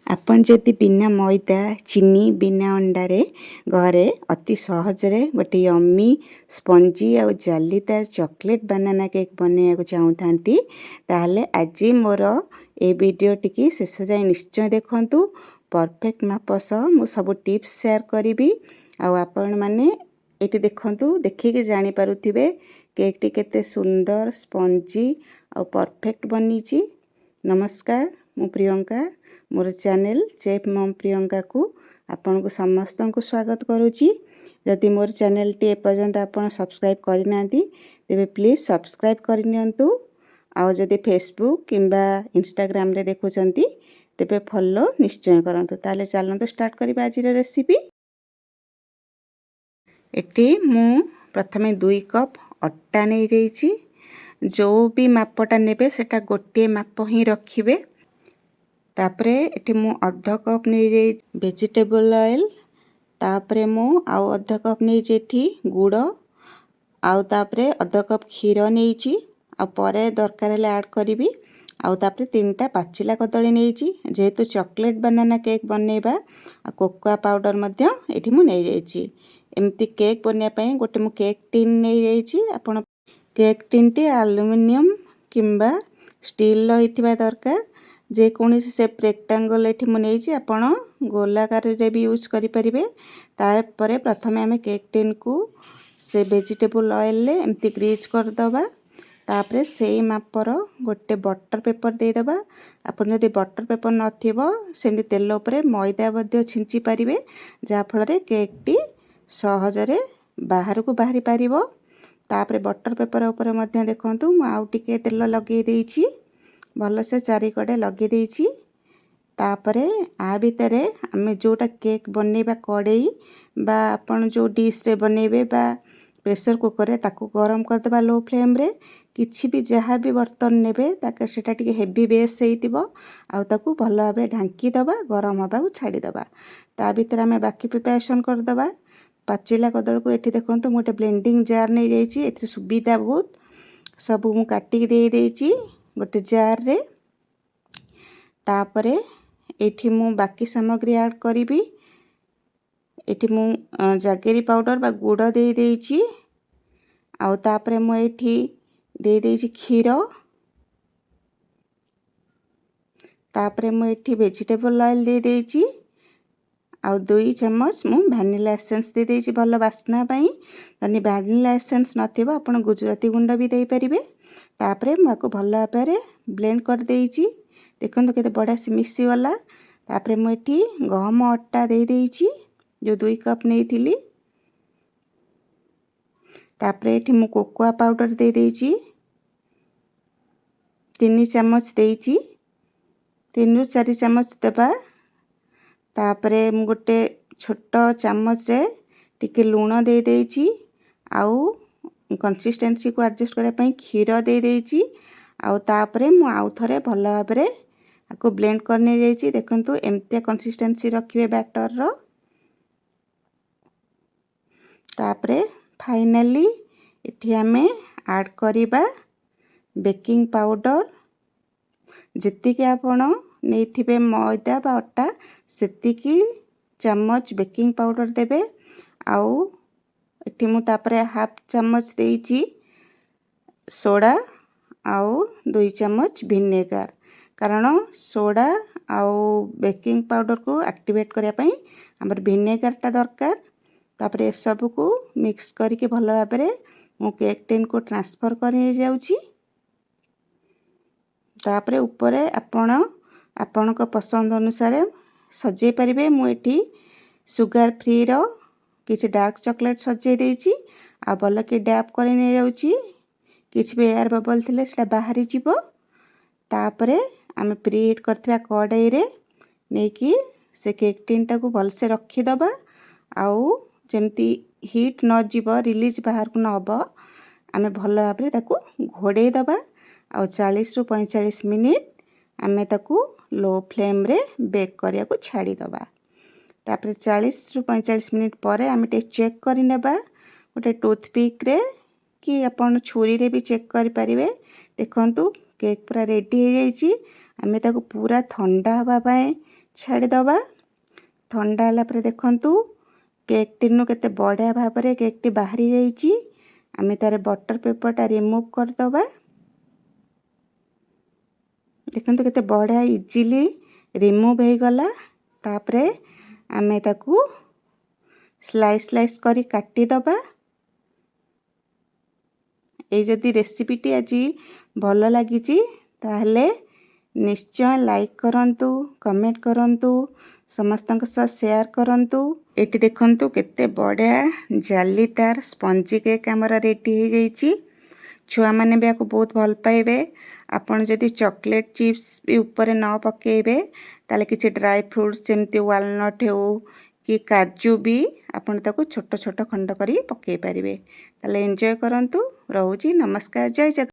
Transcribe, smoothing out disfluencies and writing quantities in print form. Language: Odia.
ଆପଣ ଯଦି ବିନା ମଇଦା, ଚିନି, ବିନା ଅଣ୍ଡାରେ ଘରେ ଅତି ସହଜରେ ଗୋଟେ ୟମି, ସ୍ପଞ୍ଜି ଆଉ ଜାଲିଦାର ଚକୋଲେଟ୍ ବାନାନା କେକ୍ ବନେଇବାକୁ ଚାହୁଁଥାନ୍ତି, ତାହେଲେ ଆଜି ମୋର ଏ ଭିଡ଼ିଓଟିକି ଶେଷ ଯାଏଁ ନିଶ୍ଚୟ ଦେଖନ୍ତୁ। ପରଫେକ୍ଟ ମାପ ସହ ମୁଁ ସବୁ ଟିପ୍ସ ସେୟାର କରିବି। ଆଉ ଆପଣମାନେ ଏଇଠି ଦେଖନ୍ତୁ, ଦେଖିକି ଜାଣିପାରୁଥିବେ କେକ୍ଟି କେତେ ସୁନ୍ଦର, ସ୍ପଞ୍ଜି ଆଉ ପରଫେକ୍ଟ ବନିଛି। ନମସ୍କାର, ମୁଁ ପ୍ରିୟଙ୍କା। ମୋର ଚ୍ୟାନେଲ୍ ଚେଫ୍ ମମ୍ ପ୍ରିୟଙ୍କାକୁ ଆପଣଙ୍କୁ ସମସ୍ତଙ୍କୁ ସ୍ୱାଗତ କରୁଛି। ଯଦି ମୋର ଚ୍ୟାନେଲ୍ଟି ଏପର୍ଯ୍ୟନ୍ତ ଆପଣ ସବସ୍କ୍ରାଇବ୍ କରିନାହାନ୍ତି, ତେବେ ପ୍ଲିଜ୍ ସବସ୍କ୍ରାଇବ୍ କରିନିଅନ୍ତୁ। ଆଉ ଯଦି ଫେସବୁକ୍ କିମ୍ବା ଇନଷ୍ଟାଗ୍ରାମରେ ଦେଖୁଛନ୍ତି, ତେବେ ଫଲୋ ନିଶ୍ଚୟ କରନ୍ତୁ। ତାହେଲେ ଚାଲନ୍ତୁ ଷ୍ଟାର୍ଟ କରିବା ଆଜିର ରେସିପି। ଏଠି ମୁଁ ପ୍ରଥମେ 2 କପ୍ ଅଟା ନେଇଯାଇଛି। ଯେଉଁ ବି ମାପଟା ନେବେ, ସେଇଟା ଗୋଟିଏ ମାପ ହିଁ ରଖିବେ। ତାପରେ ଏଠି ମୁଁ ଅଧ କପ୍ ନେଇଯାଇଛି ଭେଜିଟେବଲ୍ ଅଏଲ୍। ତାପରେ ମୁଁ ଆଉ ଅଧ କପ୍ ନେଇଛି ଏଠି ଗୁଡ଼। ଆଉ ତାପରେ ଅଧ କପ୍ କ୍ଷୀର ନେଇଛି, ଆଉ ପରେ ଦରକାର ହେଲେ ଆଡ଼୍ କରିବି। ଆଉ ତାପରେ 3ଟା ପାଚିଲା କଦଳୀ ନେଇଛି, ଯେହେତୁ ଚକୋଲେଟ୍ ବାନାନା କେକ୍ ବନେଇବା। ଆଉ କୋକୋଆ ପାଉଡ଼ର ମଧ୍ୟ ଏଠି ମୁଁ ନେଇଯାଇଛି। ଏମିତି କେକ୍ ବନେଇବା ପାଇଁ ଗୋଟେ ମୁଁ କେକ୍ ଟିନ୍ ନେଇଯାଇଛି। ଆପଣ କେକ୍ ଟିନ୍ଟି ଆଲୁମିନିୟମ୍ କିମ୍ବା ଷ୍ଟିଲ୍ର ହେଇଥିବା ଦରକାର। ଯେକୌଣସି ସେପ୍ ରେକ୍ଟାଙ୍ଗଲ୍ ଏଠି ମୁଁ ନେଇଛି, ଆପଣ ଗୋଲାକାରରେ ବି ୟୁଜ୍ କରିପାରିବେ। ତାପରେ ପ୍ରଥମେ ଆମେ କେକ୍ ଟିନ୍କୁ ସେ ଭେଜିଟେବୁଲ୍ ଅଏଲ୍ରେ ଏମିତି ଗ୍ରୀଜ୍ କରିଦେବା। ତାପରେ ସେଇ ମାପର ଗୋଟେ ବଟର୍ ପେପର୍ ଦେଇଦେବା। ଆପଣ ଯଦି ବଟର୍ ପେପର୍ ନଥିବ, ସେମିତି ତେଲ ଉପରେ ମଇଦା ମଧ୍ୟ ଛିଞ୍ଚି ପାରିବେ, ଯାହାଫଳରେ କେକ୍ଟି ସହଜରେ ବାହାରକୁ ବାହାରି ପାରିବ। ତାପରେ ବଟର୍ ପେପର୍ ଉପରେ ମଧ୍ୟ ଦେଖନ୍ତୁ, ମୁଁ ଆଉ ଟିକେ ତେଲ ଲଗେଇ ଦେଇଛି, ଭଲସେ ଚାରିକଡ଼େ ଲଗେଇ ଦେଇଛି। ତାପରେ ଆ ଭିତରେ ଆମେ ଯେଉଁଟା କେକ୍ ବନେଇବା କଡ଼େଇ ବା ଆପଣ ଯେଉଁ ଡିସ୍ରେ ବନେଇବେ ବା ପ୍ରେସର୍ କୁକର୍ରେ, ତାକୁ ଗରମ କରିଦେବା ଲୋ ଫ୍ଲେମ୍ରେ। କିଛି ବି ଯାହା ବି ବର୍ତ୍ତନ ନେବେ, ତାକୁ ସେଇଟା ଟିକେ ହେଭି ବେସ୍ ହେଇଥିବ। ଆଉ ତାକୁ ଭଲ ଭାବରେ ଢାଙ୍କି ଦେବା, ଗରମ ହେବାକୁ ଛାଡ଼ିଦେବା। ତା ଭିତରେ ଆମେ ବାକି ପ୍ରିପାରେସନ୍ କରିଦେବା। ପାଚିଲା କଦଳୀକୁ ଏଠି ଦେଖନ୍ତୁ, ମୁଁ ଗୋଟେ ବ୍ଲେଣ୍ଡିଂ ଜାର୍ ନେଇଯାଇଛି। ଏଥିରେ ସୁବିଧା ବହୁତ। ସବୁ ମୁଁ କାଟିକି ଦେଇଦେଇଛି ଗୋଟେ ଜାର୍ରେ। ତାପରେ ଏଇଠି ମୁଁ ବାକି ସାମଗ୍ରୀ ଆଡ଼୍ କରିବି। ଏଠି ମୁଁ ଜାଗେରୀ ପାଉଡ଼ର ବା ଗୁଡ଼ ଦେଇଦେଇଛି। ଆଉ ତାପରେ ମୁଁ ଏଇଠି ଦେଇଦେଇଛି କ୍ଷୀର। ତାପରେ ମୁଁ ଏଠି ଭେଜିଟେବଲ୍ ଅଏଲ୍ ଦେଇଦେଇଛି। ଆଉ 2 ଚାମଚ ମୁଁ ଭ୍ୟାନିଲା ଏସେନ୍ସ ଦେଇଦେଇଛି ଭଲ ବାସ୍ନା ପାଇଁ। ଯଦି ଭ୍ୟାନିଲା ଏସେନ୍ସ ନଥିବ, ଆପଣ ଗୁଜୁରାତି ଗୁଣ୍ଡ ବି ଦେଇପାରିବେ। ତାପରେ ମୁଁ ଆକୁ ଭଲ ଭାବରେ ବ୍ଲେଣ୍ଡ କରିଦେଇଛି। ଦେଖନ୍ତୁ, କେତେ ବଢ଼ିଆ ସେ ମିଶିଗଲା। ତାପରେ ମୁଁ ଏଠି ଗହମ ଅଟା ଦେଇଦେଇଛି, ଯେଉଁ 2 କପ୍ ନେଇଥିଲି। ତାପରେ ଏଠି ମୁଁ କୋକୋଆ ପାଉଡ଼ର ଦେଇଦେଇଛି, 3 ଚାମଚ ଦେଇଛି, 3ରୁ 4 ଚାମଚ ଦେବା। ତାପରେ ମୁଁ ଗୋଟେ ଛୋଟ ଚାମଚରେ ଟିକେ ଲୁଣ ଦେଇଦେଇଛି। ଆଉ କନସିଷ୍ଟେନ୍ସିକୁ ଆଡ଼ଜଷ୍ଟ କରିବା ପାଇଁ କ୍ଷୀର ଦେଇଦେଇଛି। ଆଉ ତାପରେ ମୁଁ ଆଉ ଥରେ ଭଲ ଭାବରେ ଆକୁ ବ୍ଲେଣ୍ଡ କରି ନେଇଯାଇଛି। ଦେଖନ୍ତୁ, ଏମିତିଆ କନସିଷ୍ଟେନ୍ସି ରଖିବେ ବ୍ୟାଟରର। ତାପରେ ଫାଇନାଲି ଏଠି ଆମେ ଆଡ଼୍ କରିବା ବେକିଂ ପାଉଡ଼ର। ଯେତିକି ଆପଣ ନେଇଥିବେ ମଇଦା ବା ଅଟା, ସେତିକି ଚାମଚ ବେକିଂ ପାଉଡ଼ର ଦେବେ। ଆଉ ଏଠି ମୁଁ ତାପରେ ହାଫ୍ ଚାମଚ ଦେଇଛି ସୋଡ଼ା ଆଉ 2 ଚାମଚ ଭିନେଗାର, କାରଣ ସୋଡ଼ା ଆଉ ବେକିଂ ପାଉଡ଼ରକୁ ଆକ୍ଟିଭେଟ୍ କରିବା ପାଇଁ ଆମର ଭିନେଗାରଟା ଦରକାର। ତାପରେ ଏସବୁକୁ ମିକ୍ସ କରିକି ଭଲ ଭାବରେ ମୁଁ କେକ୍ ଟିନ୍କୁ ଟ୍ରାନ୍ସଫର୍ କରି ନେଇଯାଉଛି। ତାପରେ ଉପରେ ଆପଣ ଆପଣଙ୍କ ପସନ୍ଦ ଅନୁସାରେ ସଜେଇ ପାରିବେ। ମୁଁ ଏଠି ସୁଗାର ଫ୍ରିର କିଛି ଡାର୍କ ଚକୋଲେଟ୍ ସଜେଇ ଦେଇଛି। ଆଉ ଭଲକି ଡ୍ୟାବ୍ କରି ନେଇଯାଉଛି। କିଛି ବି ଏୟାର ବବଲ୍ ଥିଲେ ସେଇଟା ବାହାରିଯିବ। ତାପରେ ଆମେ ପ୍ରି ହିଟ୍ କରିଥିବା କଡ଼େଇରେ ନେଇକି ସେ କେକ୍ ଟିନ୍ଟାକୁ ଭଲସେ ରଖିଦେବା। ଆଉ ଯେମିତି ହିଟ୍ ନ ଯିବ, ରିଲିଜ୍ ବାହାରକୁ ନ ହେବ, ଆମେ ଭଲ ଭାବରେ ତାକୁ ଘୋଡ଼େଇ ଦେବା। ଆଉ 40ରୁ 45 ମିନିଟ୍ ଆମେ ତାକୁ ଲୋ ଫ୍ଲେମ୍ରେ ବେକ୍ କରିବାକୁ ଛାଡ଼ିଦେବା। ତାପରେ 40ରୁ 45 ମିନିଟ୍ ପରେ ଆମେ ଟିକେ ଚେକ୍ କରିନେବା ଗୋଟେ ଟୁଥପିକ୍ରେ, କି ଆପଣ ଛୁରୀରେ ବି ଚେକ୍ କରିପାରିବେ। ଦେଖନ୍ତୁ, କେକ୍ ପୁରା ରେଡ଼ି ହେଇଯାଇଛି। ଆମେ ତାକୁ ପୁରା ଥଣ୍ଡା ହେବା ପାଇଁ ଛାଡ଼ିଦେବା। ଥଣ୍ଡା ହେଲା ପରେ ଦେଖନ୍ତୁ, କେକ୍ ଟିନ୍ରୁ କେତେ ବଢ଼ିଆ ଭାବରେ କେକ୍ଟି ବାହାରି ଯାଇଛି। ଆମେ ତା'ର ବଟର୍ ପେପର୍ଟା ରିମୁଭ୍ କରିଦେବା। ଦେଖନ୍ତୁ, କେତେ ବଢ଼ିଆ ଇଜିଲି ରିମୁଭ୍ ହେଇଗଲା। ତାପରେ ଆମେ ତାକୁ ସ୍ଲାଇସ୍ ସ୍ଲାଇସ୍ କରି କାଟିଦେବା। ଏଇ ଯଦି ରେସିପିଟି ଆଜି ଭଲ ଲାଗିଛି, ତାହେଲେ ନିଶ୍ଚୟ ଲାଇକ୍ କରନ୍ତୁ, କମେଣ୍ଟ କରନ୍ତୁ, ସମସ୍ତଙ୍କ ସହ ସେୟାର କରନ୍ତୁ। ଏଠି ଦେଖନ୍ତୁ, କେତେ ବଢ଼ିଆ ଜାଲିଦାର ସ୍ପଞ୍ଜି କେକ୍ ଆମର ରେଡ଼ି ହେଇଯାଇଛି। ଛୁଆମାନେ ବି ୟାକୁ ବହୁତ ଭଲ ପାଇବେ। ଆପଣ ଯଦି ଚକୋଲେଟ୍ ଚିପ୍ସ ବି ଉପରେ ନ ପକାଇବେ, ତାହେଲେ କିଛି ଡ୍ରାଏ ଫ୍ରୁଟ୍ସ, ଯେମିତି ୱାଲନଟ୍ ହେଉ କି କାଜୁ ବି ଆପଣ ତାକୁ ଛୋଟ ଛୋଟ ଖଣ୍ଡ କରି ପକାଇ ପାରିବେ। ତାହେଲେ ଏନ୍ଜୟ କରନ୍ତୁ। ରହୁଛି, ନମସ୍କାର, ଜୟ ଜଗନ୍ନାଥ।